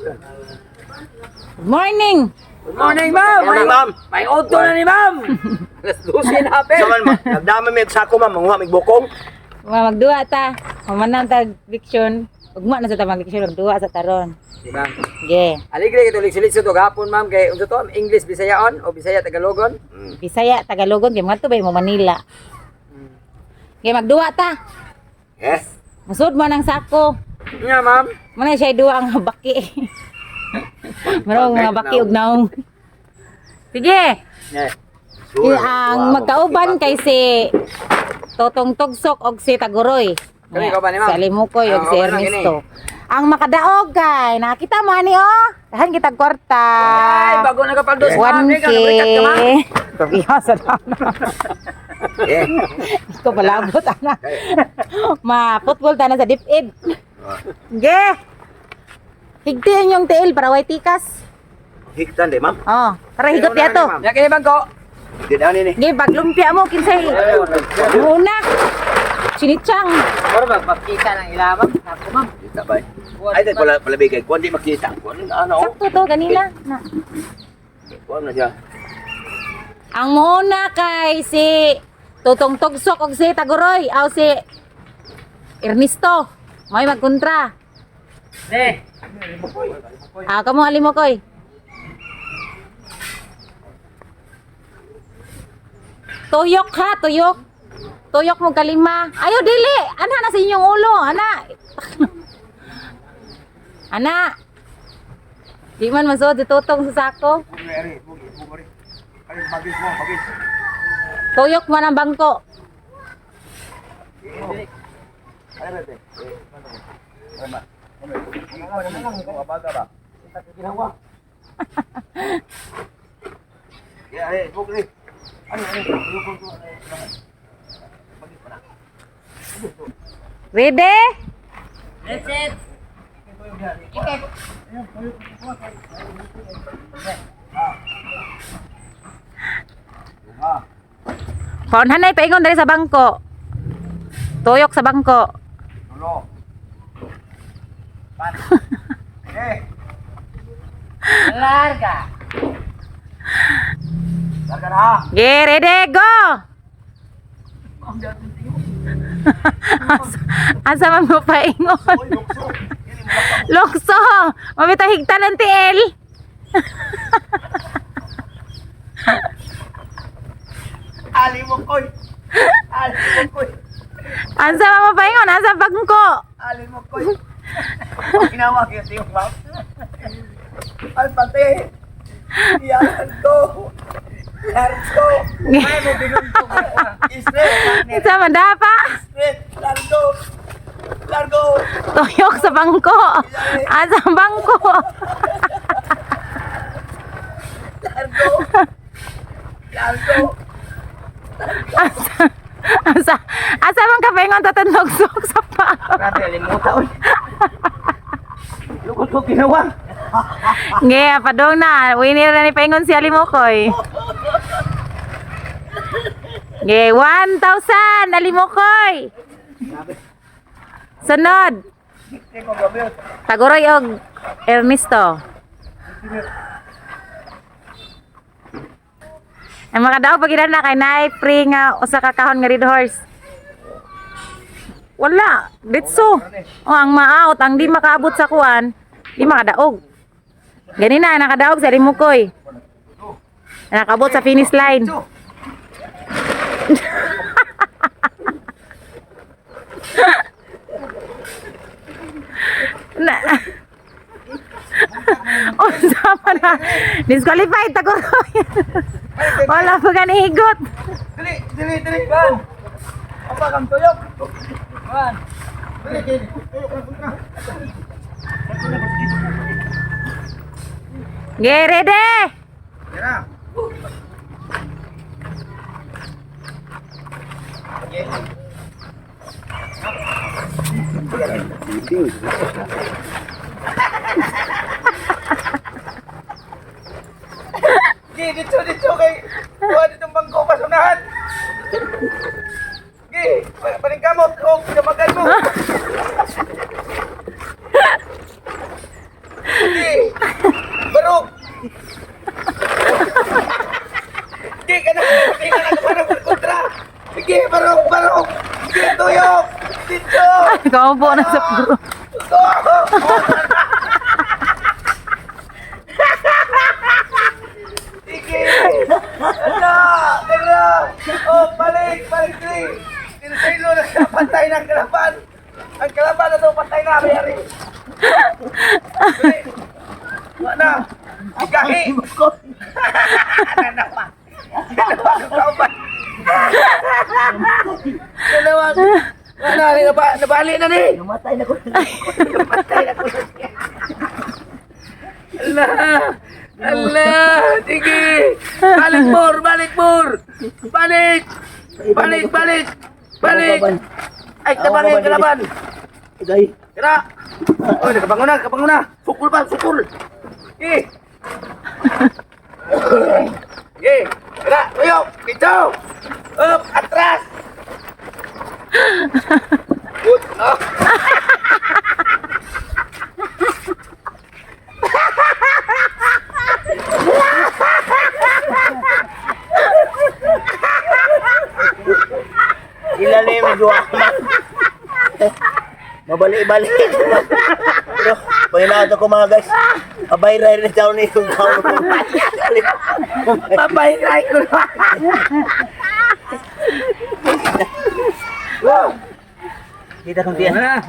Good morning. Good morning, ma'am. Morning, ma'am. May auto na ni ma'am. Alas 12 na apel. Sa man, nagdama may sako, ma'am, manguha may bukong. Mga magduwa ta. Humanan ta leksyon. Ugma na sa ta magleksyon, magduwa sa taron. Di ma'am. Ge. Aligre kay tulig silid to gahapon, ma'am, kay unsa to? English Bisayaon o Bisaya Tagalogon? Bisaya, Tagalogon kay mga tubay mo Manila. Ge, magduwa ta. Yes. Musod mo ng sako. Nga, ma'am. Muna siya duwa ang baki. Marong mga baki og naong. Sige. Yeah. Ang magkauban kay si Totong Tugsok og si Taguroy. Kami kauban ni ma'am. Sa Limukoy og Ah, si kauban lang Ernesto. Ang makadaog kay nakita mo ani oh. Dahan kitag kwarta. Ay, bago nagapaldos, ma'am. 1K. Ikaw, nabalikat ka, ma'am. Kabiha sa dama. Eh. Ko palabot ana. Ma football ta na sa DepEd. Ge. Higtiin yung tiil para way tikas. Higtan di, ma'am. Oh, tara higot Una diato. ni, ma'am. Ya kini bangko. Di dani ni. Ge paglumpia mo kinsay. Una. Chinichang. Ora ba makita ng ilabang? Ako, ma'am. Kita ba? Ay, dahil pala pala bigay. Kuan di makita. Kuan ano? Sakto to ganina. Na. Kuan na siya. Ang muna kay si Tutong Tugsok og si Taguroy aw si Ernesto. May magkontra. Ne. Ah, kamo alimokoy. Tuyok ha, tuyok. Tuyok mo kalima. Ayo dili, ana na sa inyong ulo, ana. Ana. Di man masuod si Tutong sa sako. Tuyok man ang bangko. Ready? That's it. Paunhanay paingon diri sa bangko. Tuyok sa bangko. Larga. Larga na. Ge, ready, go! Asa man mo paingon? Lokso! Mamita higtan ang tiil. Ali mo koy. Ali mo koy. Asa man mo paingon? Asa bangko? Ali mo koy. Ginawa kayo sa iyong ma'am. Ay, pati. Largo. Largo. Ay, mo bigon ko. Straight. Asa man dapa? Straight. Largo. Largo. Tuyok sa bangko. Asa ang bangko? Largo. Largo. Asa asa asa man ka paingon tatanlogsok sa pa? Grabe, alimuta oy. Lugod ko ginawa. Nge, padong na. Winner na ni paingon si Alimokoy. Nge, 1,000 Alimokoy. Sunod. Taguroy og Ernesto. Ang makadaog pag na kay naay free nga usa ka kahon nga Red Horse. Wala, ditso. Oh, ang ma-out, ang di makaabot sa kuan, di makadaog. Gani na, nakadaog sa Limukoy. Nakaabot sa finish line. Na. Oh, sama na. Disqualified, Taguroy. Wala pa gani higot. Dili, dili, dili. Ban. Apa kang tuyok? One. Dili, dili. Tuyok lang kontra. Ge, ready? Tira. Gi, dito, dito kay kuha ditong bangko pasunahan. Gi, paningkamot o kamagan mo. Gi. Sige ka na, sige ka na, parang kontra. Sige, barong, barong. Sige, tuyok. Dito. Kaupo na sa puro. Sige. Ala, tara. Oh, balik, balik, balik. Sinsilo na siya, pantay ng kalaban. Ang kalaban na to, pantay na, mayari. Balik. Wala na. Gahi. Nanawa. Nanawa ang kauban. Nanawa. Wala na, nabali na ni. Namatay na ko. Namatay na ko siya. Ala! Ala! Sige! Balik, Bor! Balik, Bor! Balik! Balik, balik! Balik! Ay, tabangin, kalaban! Igay. Kira! Oy, nakabangon na, nakabangon na! Sukul ba? Sukul! Sige! Sige! Kira! Tuyo! Dito! Up! Atras! Good! Ah! Ilalim duha man. Mabalik-balik. Pero, panginato ko, mga guys. Abay ray rin daw ni yung kaon ko. Papahiray ko na! Kita kong tiyan.